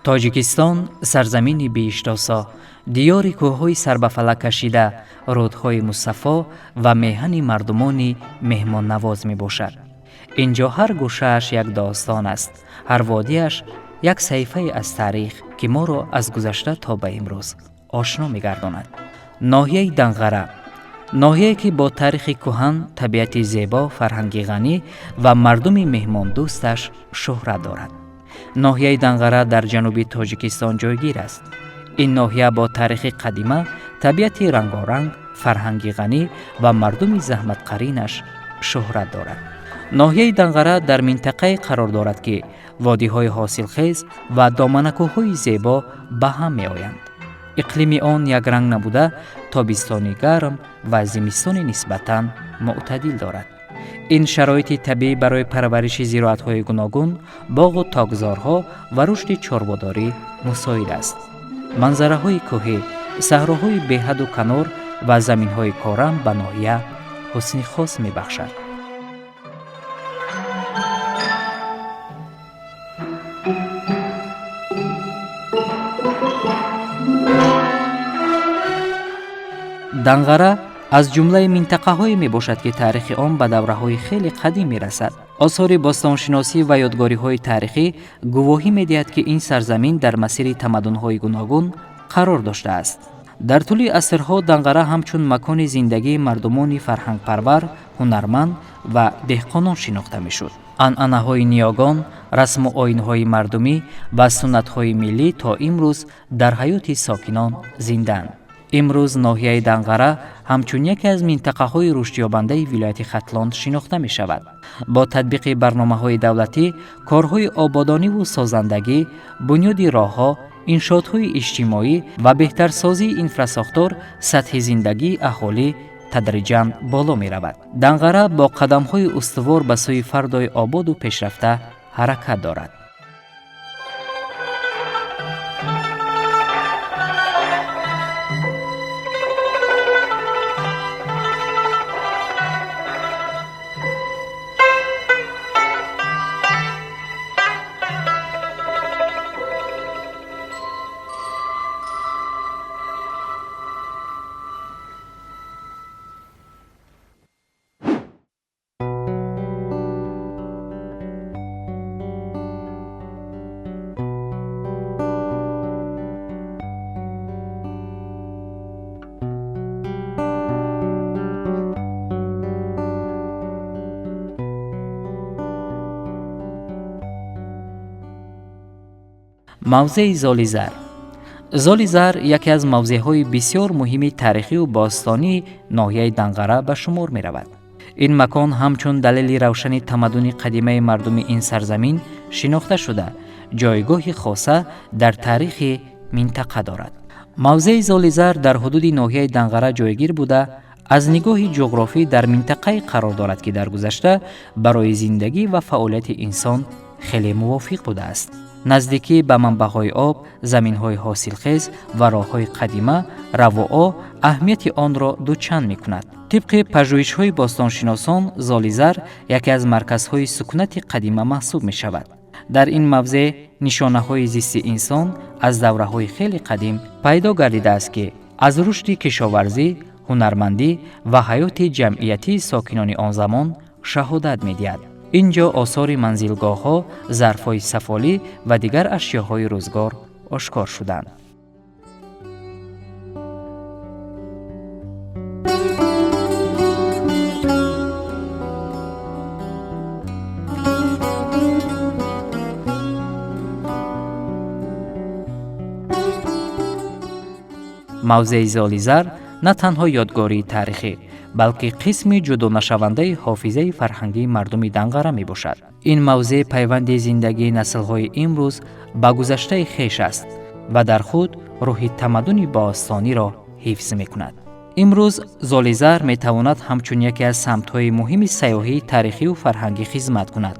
Тоҷикистон сарзамини биҳиштосо, диёри кӯҳҳои сарбафалак кашида, рӯдҳои мусаффо ва меҳани мардумони меҳмоннавоз мебошад. Ин ҷо ҳар гӯшааш як достон аст, ҳар водиаш як саҳифае аз таърих, ки моро аз гузашта то ба имрӯз ошно мегардонад. Ноҳияи Данғара, ноҳияе ки бо таърихи кӯҳан, табиати зебо, фарҳанги ғанӣ ва мардуми меҳмондӯсташ шӯҳрат дорад. Ноҳияи Данғара дар ҷануби Тоҷикистон ҷойгир аст. Ин ноҳия бо таърихи қадима, табиати рангоранг, фарҳанги ғанӣ ва мардуми заҳматқаринаш шӯҳрат дорад. Ноҳияи Данғара дар минтақае қарор дорад, ки водиҳои ҳосилхез ва доманакӯҳҳои зебо ба ҳам меоянд. Иқлими он якранг набуда, тобистони гарм ва зимистони нисбатан мӯътадил дорад. Ин шароити табиӣ барои парвариши зироатҳои гуногун, боғу токзорҳо ва рушди чорводорӣ мусоид аст. Манзараҳои кӯҳӣ, саҳроҳои беҳаду канор ва заминҳои корам ба ноҳия ҳусни хос мебахшад. Данғара аз ҷумлаи минтақаҳое мебошад, ки таърихи он ба давраҳои хеле қадим мерасад. Осори бостоншиносӣ ва ёдгориҳои таърихӣ гувоҳӣ медиҳад, ки ин сарзамин дар масири тамаддунҳои гуногун қарор доштааст. Дар тӯли асрҳо Данғара ҳамчун макони зиндагии мардумони фарҳангпарвар, ҳунарманд ва деҳқонон шинохта мешуд. Анъанаҳои ниёгон, расму оинҳои мардумӣ ва суннатҳои миллӣ то имрӯз дар ҳаёти сокинон зиндаанд. Имрӯз ноҳияи Данғара ҳамчун яке аз минтақаҳои рушдёбандаи вилояти Хатлон шинохта мешавад. Бо татбиқи барномаҳои давлатӣ, корҳои ободониву созандагӣ, бунёди роҳҳо, иншоотҳои иҷтимоӣ ва беҳтарсозии инфрасохтор сатҳи зиндагии аҳолӣ тадриҷан боло меравад. Данғара бо қадамҳои устувор ба сӯи фардои ободу пешрафта ҳаракат дорад. Мавзеи Золизар. Золизар яке аз мавзеъҳои бисёр муҳими таърихию бостонии ноҳияи Данғара ба шумор меравад. Ин макон ҳамчун далели равшани тамаддуни қадимаи мардуми ин сарзамин шинохта шуда, ҷойгоҳи хоса дар таърихи минтақа дорад. Мавзеи Золизар дар ҳудуди ноҳияи Данғара ҷойгир буда, аз нигоҳи ҷуғрофӣ дар минтақае қарор дорад, ки дар гузашта барои зиндагӣ ва фаъолияти инсон хеле мувофиқ будааст. Наздикӣ ба манбаъҳои об, заминҳои ҳосилхез ва роҳҳои қадима равоо аҳамияти онро дучанд мекунад. Тибқи пажӯҳишҳои бостоншиносон, Золизар яке аз марказҳои сукунати қадима маҳсуб мешавад. Дар ин мавзеъ нишонаҳои зисти инсон аз давраҳои хеле қадим пайдо гардидааст, ки аз рушди кишоварзӣ, ҳунармандӣ ва ҳаёти ҷамъиятии сокинони он замон шаҳодат медиҳад. Ин ҷо осори манзилгоҳҳо, зарфҳои сафолӣ ва дигар ашёҳои рӯзгор ошкор шуданд. Мавзеи Золизар на танҳо ёдгории таърихӣ, балки қисми ҷудонашавандаи ҳофизаи фарҳангии мардуми Данғара мебошад. Ин мавзеъ пайванди зиндагии наслҳои имрӯз ба гузаштаи хеш аст ва дар худ рӯҳи тамаддуни бостониро ҳифз мекунад. Имрӯз Золизар метавонад ҳамчун яке аз самтҳои муҳими сайёҳии таърихию фарҳангӣ хизмат кунад.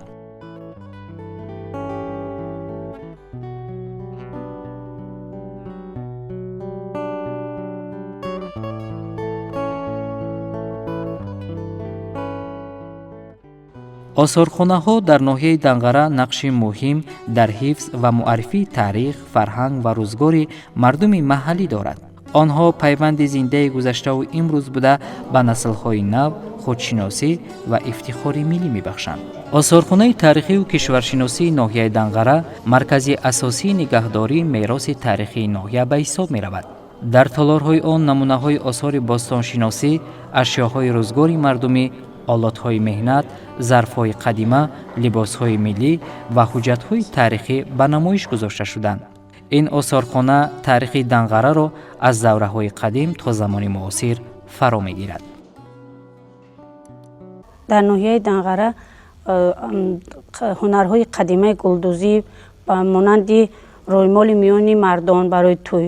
Осорхонаҳо дар ноҳияи Данғара нақши муҳим дар ҳифз ва муаррифии таърих, фарҳанг ва рӯзгори мардуми маҳаллӣ дорад. Онҳо пайванди зиндаи гузаштаву имрӯз буда, ба наслҳои нав худшиносӣ ва ифтихори миллӣ мебахшанд. Осорхонаи таърихию кишваршиносии ноҳияи Данғара маркази асосии нигаҳдории мероси таърихии ноҳия ба ҳисоб меравад. Дар толорҳои он намунаҳои осори бостоншиносӣ, ашёҳои рӯзгори мардумӣ, олотҳои меҳнат, зарфҳои қадима, либосҳои миллӣ ва ҳуҷҷатҳои таърихӣ ба намоиш гузошта шуданд. Ин осорхона таърихи Данғараро аз давраҳои қадим то замони муосир фаро мегирад. Дар ноҳияи Данғара ҳунарҳои қадимаи гулдӯзӣ ба монанди рӯймоли миёни мардон барои тӯй,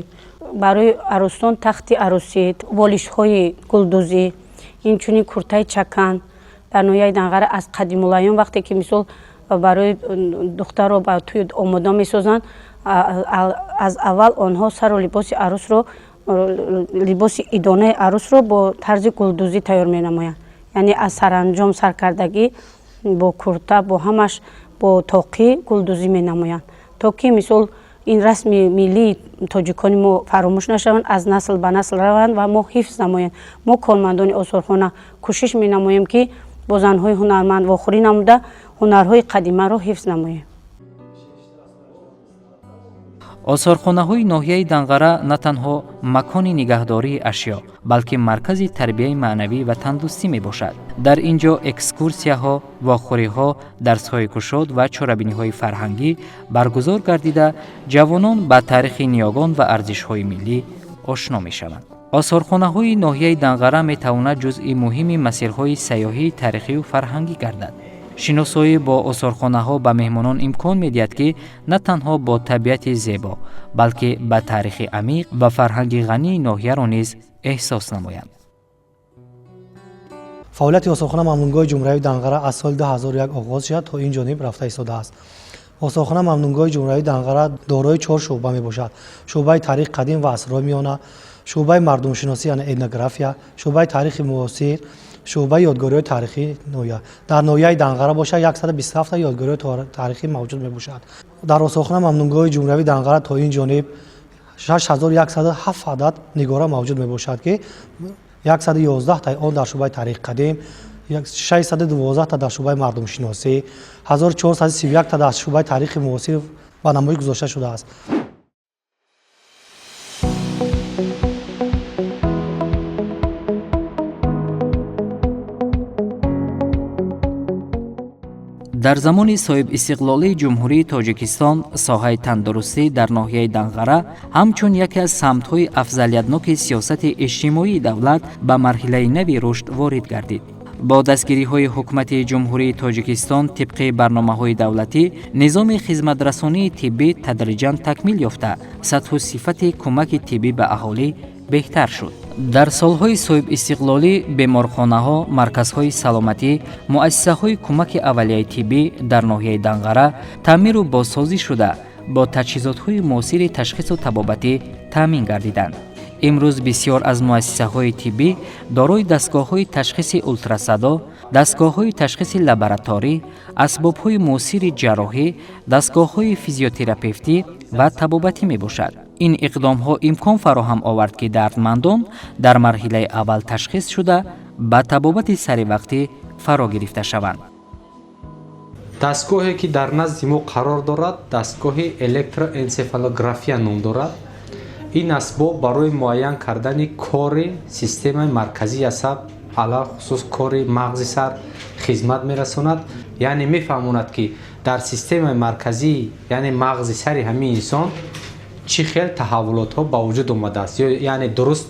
барои арӯсон тахти арӯсӣ, болишҳои гулдӯзӣ, инчунин куртаи чакан дар ноҳияи Данғара аз қадимулайём, вақте ки мисол барои духтарро ба тӯй омода месозанд, аз аввал онҳо сару либоси арӯсро, либоси идонаи арӯсро бо тарзи гулдӯзӣ тайёр менамоянд. Яъне аз саранҷом саркардагӣ бо курта, бо ҳамаш, бо тоқӣ гулдӯзӣ менамоянд, то ки мисол ин расми миллии тоҷикони мо фаромӯш нашаванд, аз насл ба насл раванд ва мо ҳифз намоем. Мо, кормандони осорхона, кӯшиш менамоем, ки бо занҳои ҳунарманд вохӯрӣ намуда, ҳунарҳои қадимаро ҳифз намоем. Осорхонаҳои ноҳияи Данғара на танҳо макони нигаҳдории ашё, балки маркази тарбияи маънавӣ ва тандӯстӣ мебошад. Дар ин ҷо экскурсияҳо, вохӯриҳо, дарсҳои кушод ва чорабиниҳои фарҳангӣ баргузор гардида, ҷавонон ба таърихи ниёгон ва арзишҳои миллӣ ошно мешаванд. Осорхонаҳои ноҳияи Данғара метавонад ҷузъи муҳими масирҳои сайёҳии таърихию фарҳангӣ гардад. Шиносоӣ бо осорхонаҳо ба меҳмонон имкон медиҳад, ки на танҳо бо табиати зебо, балки ба таърихи амиқ ва фарҳанги ғании ноҳияро низ эҳсос намоянд. Фаъолияти осорхона мамнунгоҳи ҷумҳуриявии Данғара аз соли 2001 оғоз шуда, то ин ҷониб рафта истодааст. Осорхона мамнунгоҳи ҷумҳуриявии Данғара дорои чор шӯъба мебошад: шӯъбаи таърихи қадим ва асрҳои миёна, шӯъбаи мардумшиносӣ, яъне этнография, шӯъбаи таърихи муосир, шӯъбаи ёдгориҳои таърихии ноҳия. Дар ноҳияи Данғара бошад, 127 ёдгориҳои таърихӣ мавҷуд мебошад. Дар осорхона мамнунгоҳи ҷумҳуриявии Данғара то ин ҷониб 6107 адад нигора мавҷуд мебошад, ки 111 таи он дар шӯъбаи таърихи қадим, 612 та дар шӯъбаи мардумшиносӣ, 1431 та дар шӯъбаи таърихи муосир ба намоиш гузошта шудааст. Дар замони соҳибистиқлолии Ҷумҳурии Тоҷикистон соҳаи тандурустӣ дар ноҳияи Данғара ҳамчун яке аз самтҳои афзалиятноки сиёсати иҷтимоии давлат ба марҳилаи нави рушд ворид гардид. Бо дастгириҳои Ҳукумати Ҷумҳурии Тоҷикистон тибқи барномаҳои давлатӣ низоми хизматрасонии тиббӣ тадриҷан такмил ёфта, сатҳу сифати кӯмаки тиббӣ ба аҳолӣ беҳтар шуд. Дар солҳои соҳибистиқлолӣ беморхонаҳо, марказҳои саломатӣ, муассисаҳои кӯмаки аввалияи тиббӣ дар ноҳияи Данғара таъмиру бозсозӣ шуда, бо таҷҳизотҳои муосири ташхису табобатӣ таъмин гардиданд. Имрӯз бисёр аз муассисаҳои тиббӣ дорои дастгоҳҳои ташхиси ултрасадо, дастгоҳҳои ташхиси лабораторӣ, асбобҳои муосири ҷарроҳӣ, дастгоҳҳои физиотерапевтӣ ва табобатӣ мебошад. Ин иқдомҳо имкон фароҳам овард, ки дардмандон дар марҳилаи аввал ташхис шуда, ба табобати саривақтӣ фаро гирифта шаванд. Дастгоҳе, ки дар назди мо қарор дорад, дастгоҳи электроэнсефалография ном дорад. Ин асбоб барои муайян кардани кори системаи марказии асаб, алалхусус кори мағзи сар хизмат мерасонад. Яъне мефаҳмонад, ки дар системаи марказӣ, яъне мағзи сари ҳамин инсон чӣ хел таҳаввулотҳо ба вуҷуд омадааст, яъне дуруст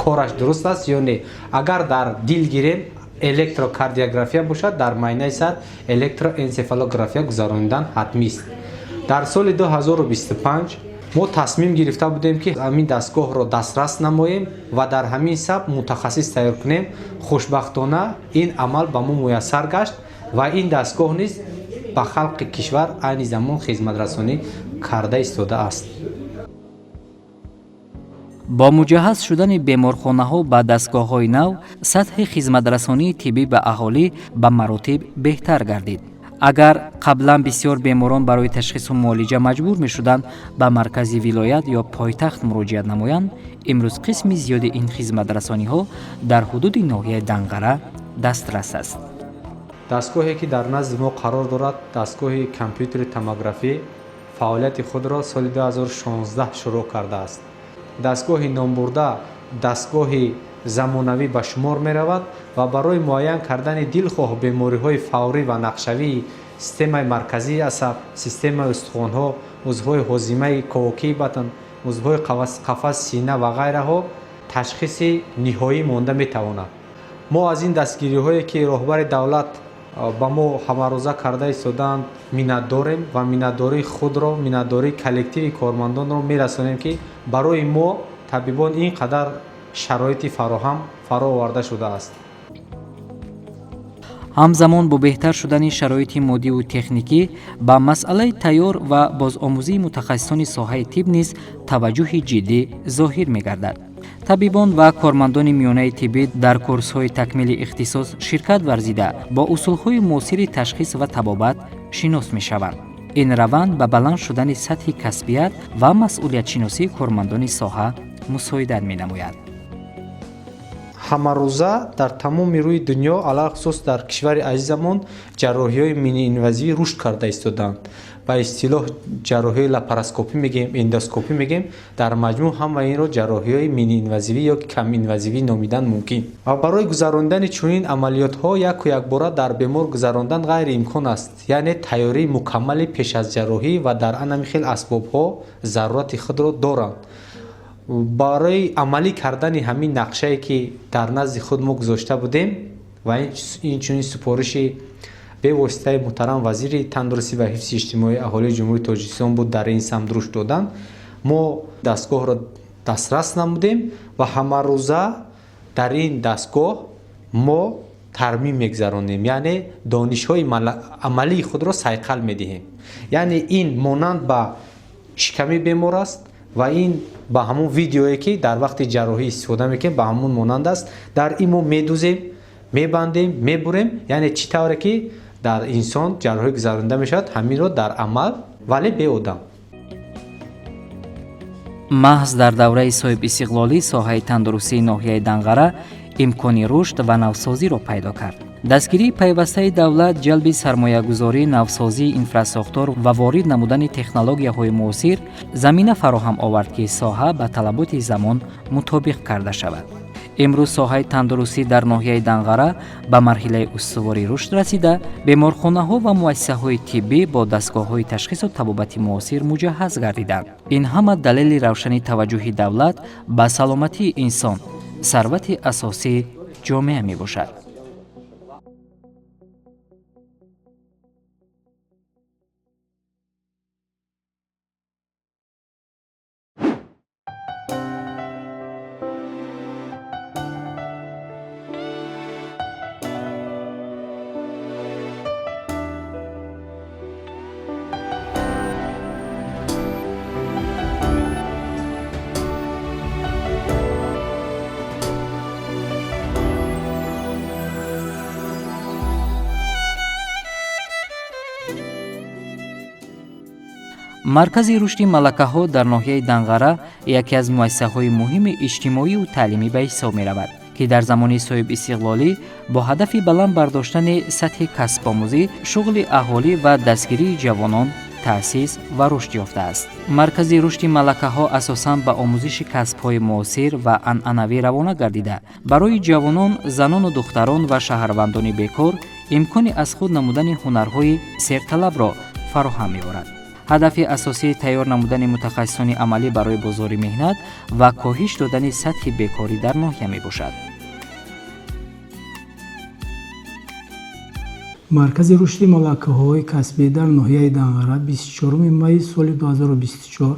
кораш дуруст аст ё не. Агар дар дил гирем, электрокардиография бошад, дар майнаи сар электроэнсефалография гузаронидан ҳатмист. Дар соли 2025 мо тасмим гирифта будем, ки ҳамин дастгоҳро дастрас намоем ва дар ҳамин сабт мутахассис тайёр кунем. Хушбахтона, ин амал ба мо муяссар гашт ва ин дастгоҳ низ ба халқи кишвар айни замон хизматрасонӣ карда истодааст. Бо муҷаҳҳаз шудани беморхонаҳо ба дастгоҳҳои нав, сатҳи хизматрасонии тиббӣ ба аҳолӣ ба маротиб беҳтар гардид. Агар қаблан бисёр беморон барои ташхису муолиҷа маҷбур мешуданд ба маркази вилоят ё пойтахт муроҷиат намоянд, имрӯз қисми зиёди ин хизматрасониҳо дар ҳудуди ноҳияи Данғара дастрас аст. Дастгоҳе, ки дар назди мо қарор дорад, дастгоҳи компютери томографӣ, фаъолияти худро соли 2016 шурӯъ кардааст. Дастгоҳи номбурда дастгоҳи замонавӣ ба шумор меравад ва барои муайян кардани дилхоҳ бемориҳои фаврӣ ва нақшавии системаи марказии асаб, системаи устухонҳо, узвҳои ҳозимаи ковокии батн, узвҳои қафаси сина ва ғайраҳо ташхиси ниҳоӣ монда метавонад. Мо аз ин дастгириҳое, ки роҳбари давлат ба мо ҳамарӯза карда истодаанд, миннатдорем ва миннатдории худро, миннатдории коллективи кормандонро мерасонем, ки барои мо табибон ин қадар шароити фароҳам фаро оварда шудааст. Ҳамзамон бо беҳтар шудани шароити моддиву техникӣ ба масъалаи тайёр ва бозомӯзии мутахассисони соҳаи тиб низ таваҷҷӯҳи ҷиддӣ зоҳир мегардад. Табибон ва кормандони миёнаи тиббӣ дар курсҳои такмили ихтисос ширкат варзида, бо усулҳои муосири ташхис ва табобат шинос мешаванд. Ин раванд ба баланд шудани сатҳи касбият ва масъулиятшиносии кормандони соҳа мусоидат менамояд. Ҳамарӯза дар тамоми рӯи дунё, алалхусус дар кишвари азизамон, ҷарроҳиҳои миниинвазивӣ рушд карда истодаанд. Ба истилоҳ ҷарроҳиҳои лапароскопӣ мегӯем, эндоскопӣ мегӯем. Дар маҷмӯъ ҳама инро ҷарроҳиҳои миниинвазивӣ ё каминвазивӣ номидан мумкин. Ва барои гузарондани чунин амалиётҳо яку якбора дар бемор гузарондан ғайриимкон аст, яъне тайёрии мукаммали пеш аз ҷарроҳӣ ва дар анами хел асбобҳо зарурати худро доранд. Барои амалӣ кардани ҳамин нақшае, ки дар назди худ мо гузошта будем, ва инчунин супориши бевоситаи муҳтарам вазири тандурустӣ ва ҳифзи иҷтимоии аҳолии Ҷумҳурии Тоҷикистон буд дар ин самт рушд додан, мо дастгоҳро дастрас намудем ва ҳамарӯза дар ин дастгоҳ мо тармим мегузаронем, яъне донишҳои амалии худро сайқал медиҳем. Яъне ин монанд ба шиками бемор аст ва ин ба ҳамон видеое, ки дар вақти ҷарроҳӣ истифода мекунем, ба ҳамон монанд аст. Дар ин мо медузем, мебандем, мебурем, яъне чӣ тавре ки дар инсон ҷарроҳӣ гузаронида мешавад, ҳаминро дар амал, вале беодам. Маҳз дар давраи соҳибистиқлолӣ соҳаи тандурустии ноҳияи Данғара имкони рушд ва навсозиро пайдо кард. Дастгирии пайвастаи давлат, ҷалби сармоягузорӣ, навсозии инфрасохтор ва ворид намудани технологияҳои муосир замина фароҳам овард, ки соҳа ба талаботи замон мутобиқ карда шавад. Имрӯз соҳаи тандурустӣ дар ноҳияи Данғара ба марҳилаи устувори рушд расида, беморхонаҳо ва муассисаҳои тиббӣ бо дастгоҳҳои ташхису табобати муосир муҷаҳҳаз гардиданд. Ин ҳама далели равшани таваҷҷӯҳи давлат ба саломатии инсон, сарвати асосии ҷомеа мебошад. Маркази рушди малакаҳо дар ноҳияи Данғара яке аз муассисаҳои муҳими иҷтимоию таълимӣ ба ҳисоб меравад, ки дар замони соҳибистиқлолӣ бо ҳадафи баланд бардоштани сатҳи касбомӯзӣ, шуғли аҳолӣ ва дастгирии ҷавонон таъсис ва рушд ёфтааст. Маркази рушди малакаҳо асосан ба омӯзиши касбҳои муосир ва анъанавӣ равона гардида, барои ҷавонон, занону духтарон ва шаҳрвандони бекор имкони аз худ намудани ҳунарҳои серталабро фароҳам меорад. Ҳадафи асосии тайёр намудани мутахассисони амалӣ барои бозори меҳнат ва коҳиш додани сатҳи бекорӣ дар ноҳия мебошад. Маркази рушди малакаҳои касбӣ дар ноҳияи Данғара 24 майи соли 2024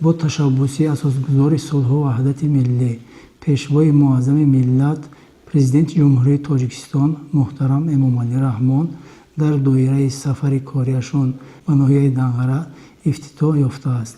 бо ташаббуси асосгузори сулҳу ваҳдати миллӣ, пешвои муаззами миллат, Президенти Ҷумҳурии Тоҷикистон муҳтарам Эмомалӣ Раҳмон дар доираи сафари кориашон ба ноҳияи Данғара ифтитоҳ ёфтааст.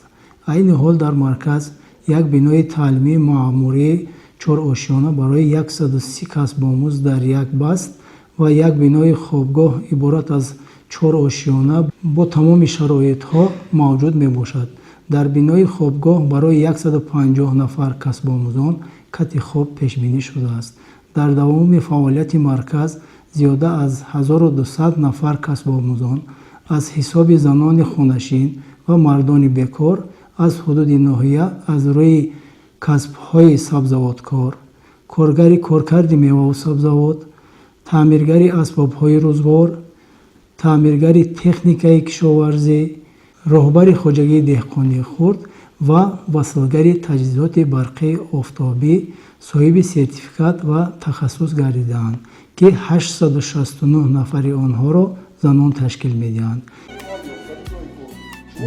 Айни ҳол дар марказ Як бинои таълимии маъмурии чорошёна барои 130 касбомӯз дар як баст ва як бинои хобгоҳ иборат аз чор ошёна бо тамоми шароитҳо мавҷуд мебошад. Дар бинои хобгоҳ барои 150 нафар касбомӯзон кати хоб пешбинӣ шудааст. Дар давоми фаъолияти марказ зиёда аз 1200 нафар касбомӯзон аз ҳисоби занони хонашин ва мардони бекор аз ҳудуди ноҳия аз рӯи касбҳои сабзавоткор, коргари коркарди меваву сабзавот, таъмиргари асбобҳои рӯзгор, таъмиргари техникаи кишоварзӣ, роҳбари хоҷагии деҳқонии хурд ва васлгари таҷҳизоти барқии офтобӣ соҳиби сертификат ва тахассус гардидаанд, ки 869 нафари онҳоро занон ташкил медиҳанд.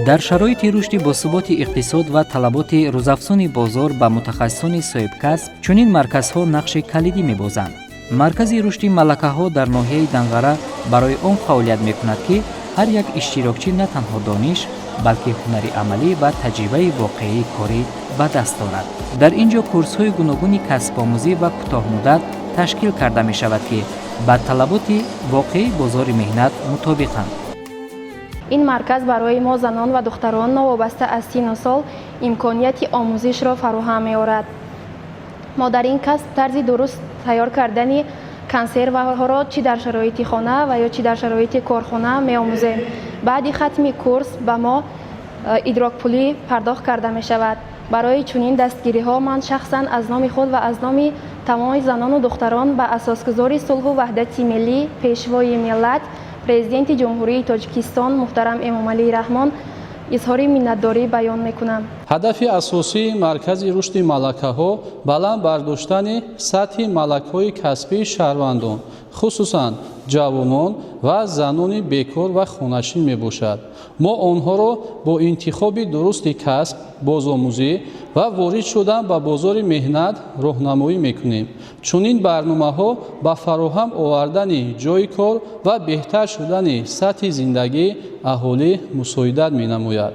Дар шароити рушди босуботи иқтисод ва талаботи рӯзафзуни бозор ба мутахассисони соҳибкасб чунин марказҳо нақши калидӣ мебозанд. Маркази рушди малакаҳо дар ноҳияи Данғара барои он фаъолият мекунад, ки ҳар як иштирокчӣ на танҳо дониш, балки ҳунари амалӣ ва таҷрибаи воқеии корӣ ба даст орад. Дар ин ҷо курсҳои гуногуни касбомӯзӣ ва кӯтоҳмуддат ташкил карда мешавад, ки ба талаботи воқеии бозори меҳнат мутобиқанд. Ин марказ барои мо занон ва духтарон новобаста аз сину сол имконияти омӯзишро фароҳам меорад. Мо дар ин касб тарзи дуруст тайёр кардани консерваҳоро чӣ дар шароити хона ва ё чӣ дар шароити корхона меомӯзем. Баъди хатми курс ба мо идрокпулӣ пардохт карда мешавад. Барои чунин дастгириҳо ман шахсан аз номи худ ва аз номи тамоми занону духтарон ба асосгузори сулҳу ваҳдати миллӣ, Пешвои миллат, Президенти Ҷумҳурии Тоҷикистон муҳтарам Эмомалӣ Раҳмон изҳори миннатдорӣ баён мекунам. Ҳадафи асосии маркази рушди малакаҳо баланд бардоштани сатҳи малакаҳои касбии шаҳрвандон, хусусан ҷавонон ва занони бекор ва хонашин мебошад. Мо онҳоро бо интихоби дурусти касб, бозомӯзӣ ва ворид шудан ба бозори меҳнат роҳнамоӣ мекунем. Чунин барномаҳо ба фароҳам овардани ҷойи кор ва беҳтар шудани сатҳи зиндагии аҳолӣ мусоидат менамояд.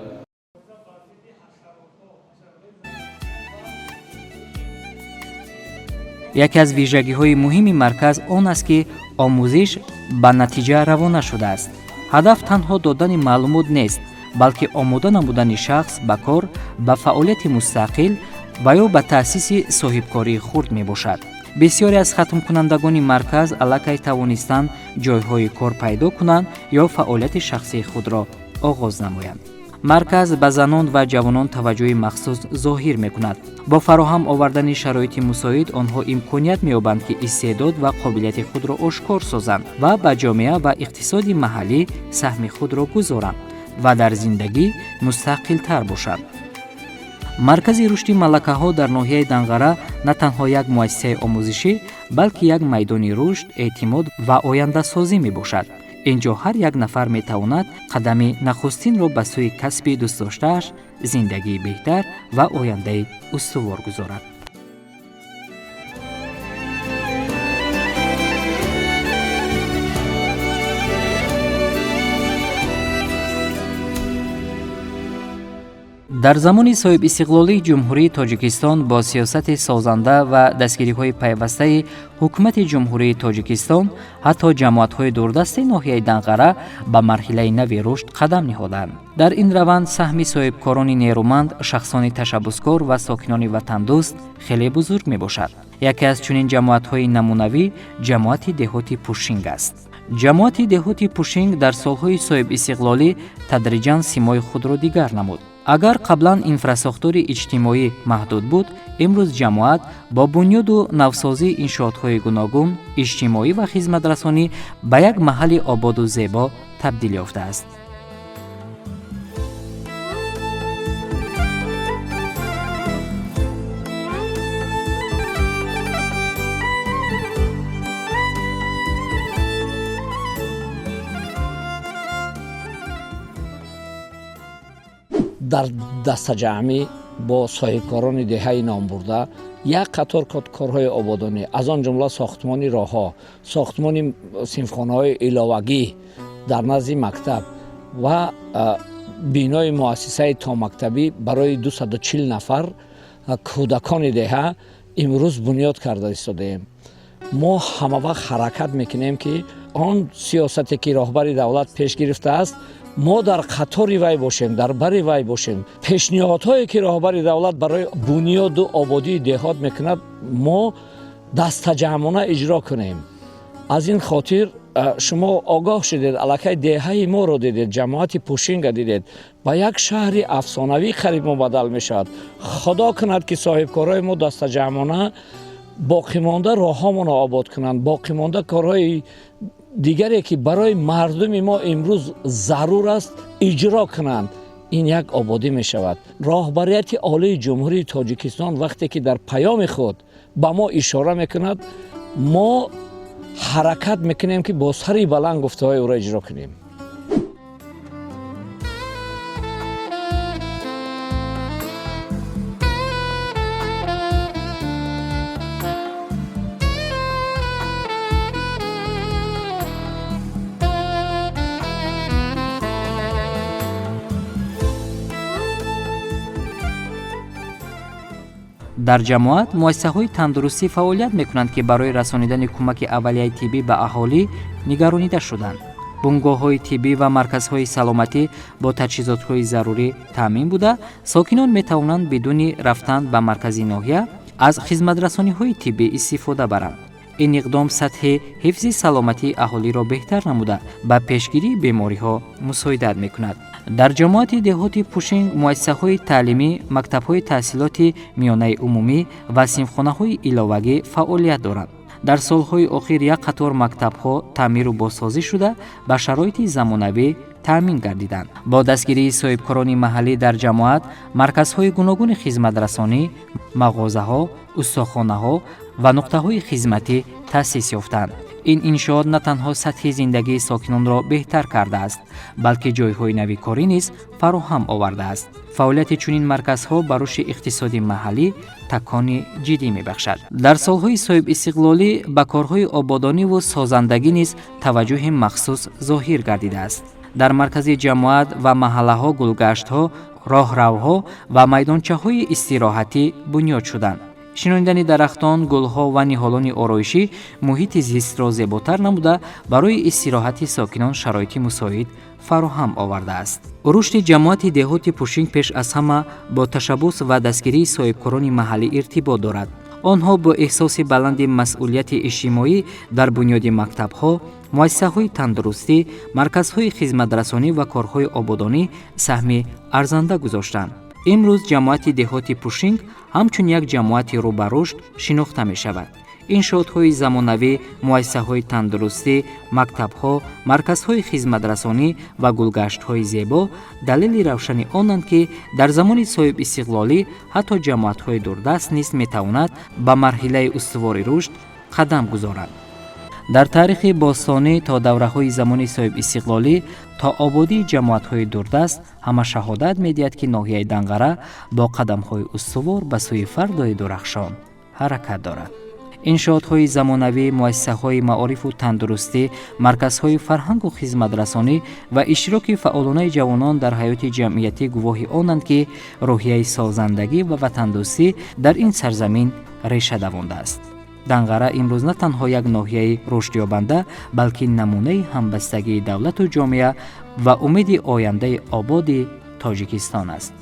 Яке аз вижагиҳои муҳими марказ он аст, ки омӯзиш ба натиҷа равона шудааст. Ҳадаф танҳо додани маълумот нест, балки омода намудани шахс ба кор, ба фаъолияти мустақил ва ё ба таъсиси соҳибкории хурд мебошад. Бисёре аз хатмкунандагони марказ аллакай тавонистанд ҷойҳои кор пайдо кунанд ё фаъолияти шахсии худро оғоз намоянд. Марказ ба занон ва ҷавонон таваҷҷӯҳи махсус зоҳир мекунад. Бо фароҳам овардани шароити мусоид онҳо имконият меёбанд, ки истеъдод ва қобилияти худро ошкор созанд ва ба ҷомеа ва иқтисоди маҳаллӣ саҳми худро гузоранд ва дар зиндагӣ мустақилтар бошанд. Маркази рушди малакаҳо дар ноҳияи Данғара на танҳо як муассисаи омӯзишӣ, балки як майдони рушд, эътимод ва ояндасозӣ мебошад. Ин ҷо ҳар як нафар метавонад қадами нахустинро ба сӯи касби дӯстдоштааш, зиндагии беҳтар ва ояндаи устувор гузорад. Дар замони соҳибистиқлолии Ҷумҳурии Тоҷикистон бо сиёсати созанда ва дастгириҳои пайвастаи Ҳукумати Ҷумҳурии Тоҷикистон ҳатто ҷамоатҳои дурдасти ноҳияи Данғара ба марҳилаи нави рушд қадам ниҳоданд. Дар ин раванд саҳми соҳибкорони нерӯманд, шахсони ташаббускор ва сокинони ватандӯст хеле бузург мебошад. Яке аз чунин ҷамоатҳои намунавӣ ҷамоати деҳоти Пушинг аст. Ҷамоати деҳоти Пушинг дар солҳои соҳибистиқлолӣ тадриҷан симои худро дигар намуд. Агар қаблан инфрасохтори иҷтимоӣ маҳдуд буд, имрӯз ҷамоат бо бунёду навсозии иншоотҳои гуногун, иҷтимоӣ ва хизматрасонӣ ба як маҳалли ободу зебо табдил ёфтааст. Дар дастаҷамъӣ бо соҳибкорони деҳаи номбурда як қатор корҳои ободонӣ, аз он ҷумла сохтмони роҳҳо, сохтмони синфхонаҳои иловагӣ дар назди мактаб ва бинои муассисаи томактабӣ барои 240 нафар Кӯдакони деҳа имрӯз бунёд карда истодаем. Мо ҳама вақт ҳаракат мекунем, ки он сиёсате, ки роҳбари давлат пеш гирифтааст, мо дар қатори вай бошем, дар бари вай бошем. Пешниҳодҳое, ки роҳбари давлат барои бунёду ободии деҳот мекунад, мо дастаҷамъона иҷро кунем. Аз ин хотир шумо огоҳ шудед, аллакай деҳаи моро дидед, ҷамоати Пушинга дидед, ба як шаҳри афсонавӣ қариб мубаддал мешавад. Худо кунад, ки соҳибкорои мо дастаҷамъона боқимонда роҳҳомонро обод кунанд, боқимонда корҳои дигаре, ки барои мардуми мо имрӯз зарур аст, иҷро кунанд. Ин як ободӣ мешавад. Роҳбарияти олии Ҷумҳурии Тоҷикистон вақте ки дар паёми худ ба мо ишора мекунад, мо ҳаракат мекунем, ки бо сари баланд гуфтаҳои ӯро иҷро кунем. Дар ҷамоат муассисаҳои тандурустӣ фаъолият мекунанд, ки барои расонидани кӯмаки аввалияи тиббӣ ба аҳолӣ нигаронида шуданд. Бунгоҳҳои тиббӣ ва марказҳои саломатӣ бо таҷҳизотҳои зарурӣ таъмин буда, сокинон метавонанд бидуни рафтан ба маркази ноҳия аз хизматрасониҳои тиббӣ истифода баранд. Ин иқдом сатҳи ҳифзи саломатии аҳолиро беҳтар намуда, ба пешгирии бемориҳо мусоидат мекунад. Дар ҷамоати деҳоти Пушинг муассисаҳои таълимӣ, мактабҳои таҳсилоти миёнаи умумӣ ва синфхонаҳои иловагӣ фаъолият доранд. Дар солҳои охир як қатор мактабҳо таъмиру бозсозӣ шуда, ба шароити замонавӣ таъмин гардиданд. Бо дастгирии соҳибкорони маҳаллӣ дар ҷамоат марказҳои гуногуни хизматрасонӣ, мағозаҳо, устохонаҳо ва нуқтаҳои хизматӣ таъсис ёфтанд. Ин иншоот на танҳо сатҳи зиндагии сокинонро беҳтар кардааст, балки ҷойҳои нави корӣ низ фароҳам овардааст. Фаъолияти чунин марказҳо ба рушди иқтисоди маҳаллӣ такони ҷиддӣ мебахшад. Дар солҳои соҳибистиқлолӣ ба корҳои ободониву созандагӣ низ таваҷҷӯҳи махсус зоҳир гардидааст. Дар маркази ҷамоат ва маҳаллаҳо гулгаштҳо, роҳравҳо ва майдончаҳои истироҳатӣ бунёд шуданд. Шинонидани дарахтон, гулҳо ва ниҳолони ороишӣ муҳити зистро зеботар намуда, барои истироҳати сокинон шароити мусоид фароҳам овардааст. Рушди ҷамоати деҳоти Пушинг пеш аз ҳама бо ташаббус ва дастгирии соҳибкорони маҳаллӣ иртибот дорад. Онҳо бо эҳсоси баланди масъулияти иҷтимоӣ дар бунёди мактабҳо, муассисаҳои тандурустӣ, марказҳои хизматрасонӣ ва корҳои ободонӣ саҳми арзанда гузоштанд. Имрӯз ҷамоати деҳоти Пушинг ҳамчун як ҷамоати рӯ ба рушд шинохта мешавад. Иншоотҳои замонавӣ, муассисаҳои тандурустӣ, мактабҳо, марказҳои хизматрасонӣ ва гулгаштҳои зебо далели равшани онанд, ки дар замони соҳибистиқлолӣ ҳатто ҷамоатҳои дурдаст низ метавонад ба марҳилаи устувори рушд қадам гузоранд. Дар таърихи бостонӣ то давраҳои замони соҳибистиқлолӣ то ободии ҷамоатҳои дурдаст ҳама шаҳодат медиҳад, ки ноҳияи Данғара бо қадамҳои устувор ба сӯи фардои дурахшон ҳаракат дорад. Иншоотҳои замонавӣ, муассисаҳои маорифу тандурустӣ, марказҳои фарҳангу хизматрасонӣ ва иштироки фаъолонаи ҷавонон дар ҳаёти ҷамъиятӣ гувоҳи онанд, ки рӯҳияи созандагӣ ва ватандӯстӣ дар ин сарзамин реша давондааст. Данғара имрӯз на танҳо як ноҳияи рушдёбанда, балки намунаи ҳамбастагии давлату ҷомеа ва умеди ояндаи ободи Тоҷикистон аст.